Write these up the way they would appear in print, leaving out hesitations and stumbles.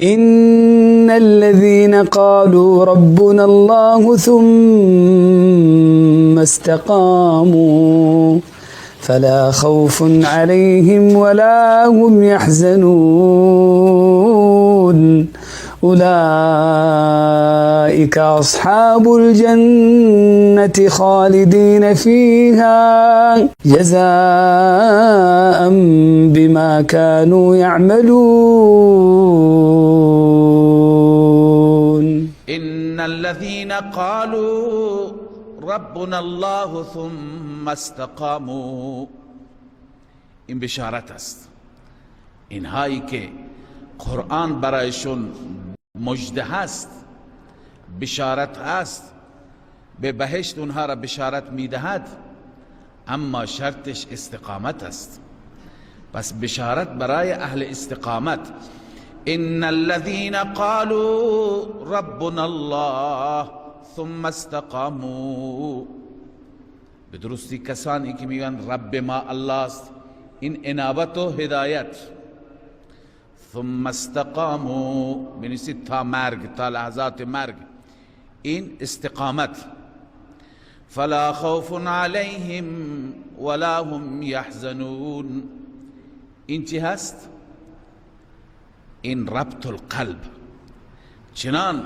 إن الذين قالوا ربنا الله ثم استقاموا فلا خوف عليهم ولا هم يحزنون أولئك أصحاب الجنة خالدين فيها جزاء بما كانوا يعملون. إن الذين قالوا ربنا الله ثم استقاموا. این بشارت است. اینهایی که قرآن برایشون مژده هست، بشارت هست، به بهشت اونها را بشارت میدهد، اما شرطش استقامت است. پس بشارت برای اهل استقامت. ان الذين قالوا ربنا الله ثم استقاموا. به درستی کسانی که میگن رب ما الله است، این انابت و هدایت. ثم استقاموا، بنویسید تا مرگ، تا لحظات مرگ، این استقامت. فلا خوف علیهم ولا هم یحزنون. این چی هست؟ این ربط القلب. چنان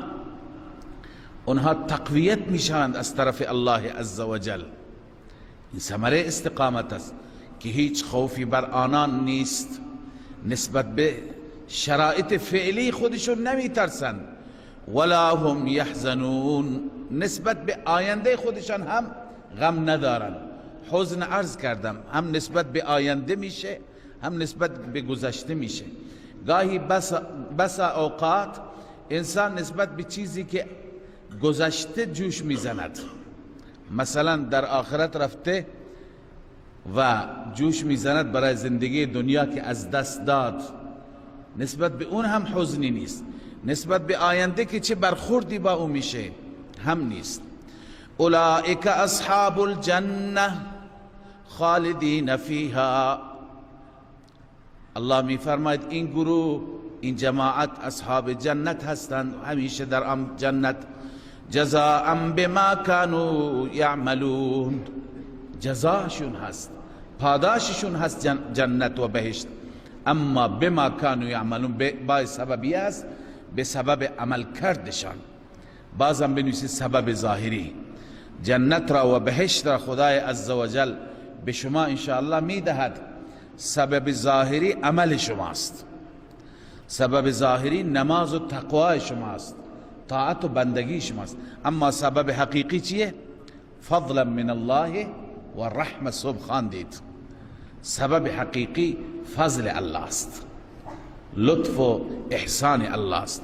اونها تقویت میشوند از طرف الله عزوجل. این ثمره استقامت است که هیچ خوفی بر آنان نیست. نسبت به شرایط فعلی خودشون نمیترسند. ولا هم یحزنون، نسبت به آینده خودشان هم غم ندارن. حزن عرض کردم هم نسبت به آینده میشه، هم نسبت به گذشته میشه. گاهی بس اوقات انسان نسبت به چیزی که گذشته جوش میزند. مثلا در آخرت رفته و جوش میزند برای زندگی دنیا که از دست داد، نسبت به اون هم حزنی نیست. نسبت به آینده که چه برخوردی با او میشه هم نیست. اولئک اصحاب الجنه خالدین فیها. الله میفرماید این گروه، این جماعت اصحاب جنت هستند، همیشه در آن جنت. جزاء بما كانوا یعملون. جزاشون هست، پاداششون هست جنت و بهشت. اما بما كانوا یعملون، با سببی است، به سبب عمل کردشان. بازم بنویسید سبب ظاهری. جنت را و بهشت را خدای عزوجل به شما انشاءالله میدهد. سبب ظاهری عمل شماست، سبب ظاهری نماز و تقوای شماست، طاعت و بندگی شماست. اما سبب حقیقی چیه؟ فضلا من الله و رحمه. صبح خواندید، سبب حقیقی فضل الله است، لطف و احسان الله است.